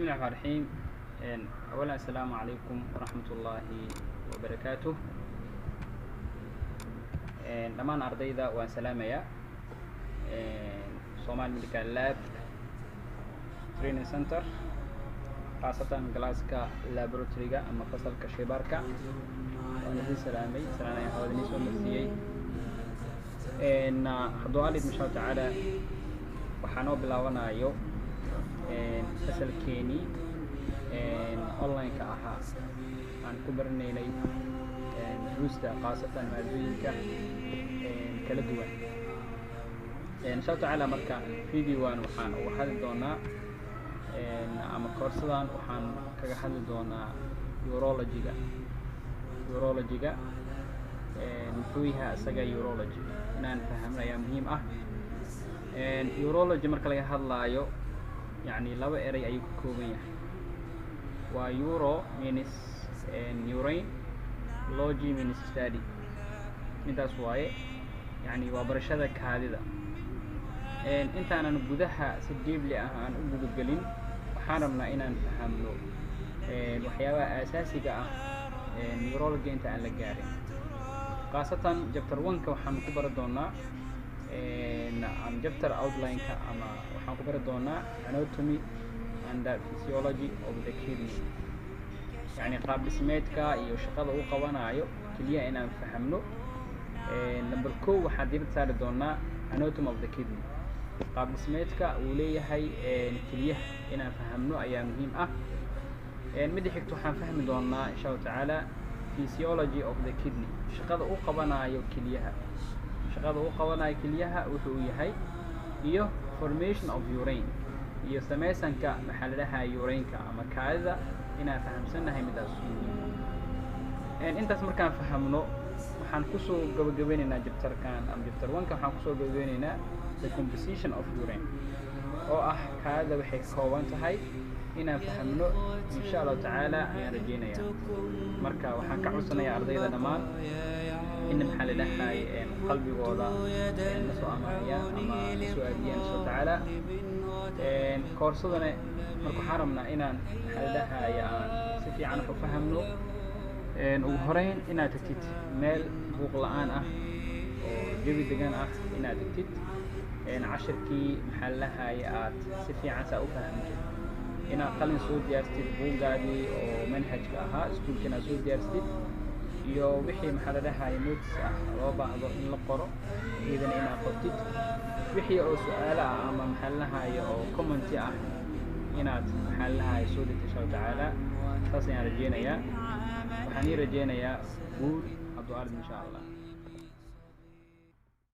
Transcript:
بسم الله الرحمن الرحيم. أولا، السلام عليكم ورحمة الله وبركاته. Dhammaan ardayda waan salaamayaa. Somali Medical Lab Training Center, khaasatan galaaska laboratory-ga ama fasalka shaybaarka, waan idin salaamay. Salaan ayaan hawada idin soo marsiiyey. Hadduu Alle idmo, insha Allahu tacaala, waxaa noo bilaabanayo fasalkeenii online-ka ahaa aan ku baranaynay duruusta, khaasatan maadooyinka kala duwan, insha Allahu tacaala. Marka videogan waxaan uga hadli doonaa ama koorsadan waxaan kaga hadli doonaa urology-ga. Urology-ga muxuu yahay isaga? Urology inaan fahamno ayaa muhiim ah. Urology marka laga hadlaayo, yacni laba erey ayuu ka kooban yahay. Waa uro means urine, logy means study. Intaas waaye, yacni waa barashada kaadida. Intaanan gudaha si deeply ah aan u gudagelin, waxaan rabnaa inaan fahamno waxyaabaha aasaasiga ah urology inta aan la gaarin. Khaasatan chapter one-ka waxaan ku bari doonaa ama chapter outline-ka ama waxaan ku bari doonaa anatomy and physiology of the kidney, yacni qaab dhismeedka iyo shaqada uu qabanayo keliya inaan fahamno. Number 1, waxaan diiradda saari doonaa anatomy of the kidney, qaab dhismeedka uu leeyahay keliyaha inaan fahamno ayaa muhiim ah. Midda xigta, waxaan fahmi doonaa, insha Allahu tacaala, physiology of the kidney, shaqada uu qabanayo keliyaha, shaqada uu qabanayo keliyaha wuxuu yahay, iyo formation of urine, iyo samaysanka, maxaa la dhahaa, urine-ka ama kaadida inaan fahamsannahay. Midaas intaas markaan fahamno, waxaan kusoo gabagabeyneynaa chapterkan ama chapter one-ka. Waxaan kusoo gabagabeyneynaa the composition of urine, oo ah kaadida waxay ka kooban tahay inaan fahamno, insha Allahu tacaala, ayaan rajeynayaa. Marka waxaan ka codsanayaa ardayda dhammaan in, maxaa la dhahay, qalbigooda na soo amaaniyaan ama na soo aadiyaan, insha Allahu tacaala, koorsadana. Marka waxaan rabnaa inaan, maxaa la dhahay, aan si fiican wax u fahamno. Ugu horeyn, inaad tagtid meel buuq la'aan ah oo jawi degan ah, inaad tagtid cashirkii, maxaa la dhahay, aad si fiican saa u fahamto, inaad qalin soo diyaarsatid, buuggaadii oo manhajka ahaa iskuulka inaad soo diyaarsatid, iyo wixii, maxaa la dhahay, notes ah loo baahdo in la qoro iyadana inaad qortid, wixii oo su'aalo ah ama, maxaa la dhahay, oo comment ah inaad, maxaa la dhahay, soo degto, insha Allahu tacaala. Saas ayaan rajeynayaa. Waxaan ii rajeynayaa guul, hadduu Alle idmo, insha Allah.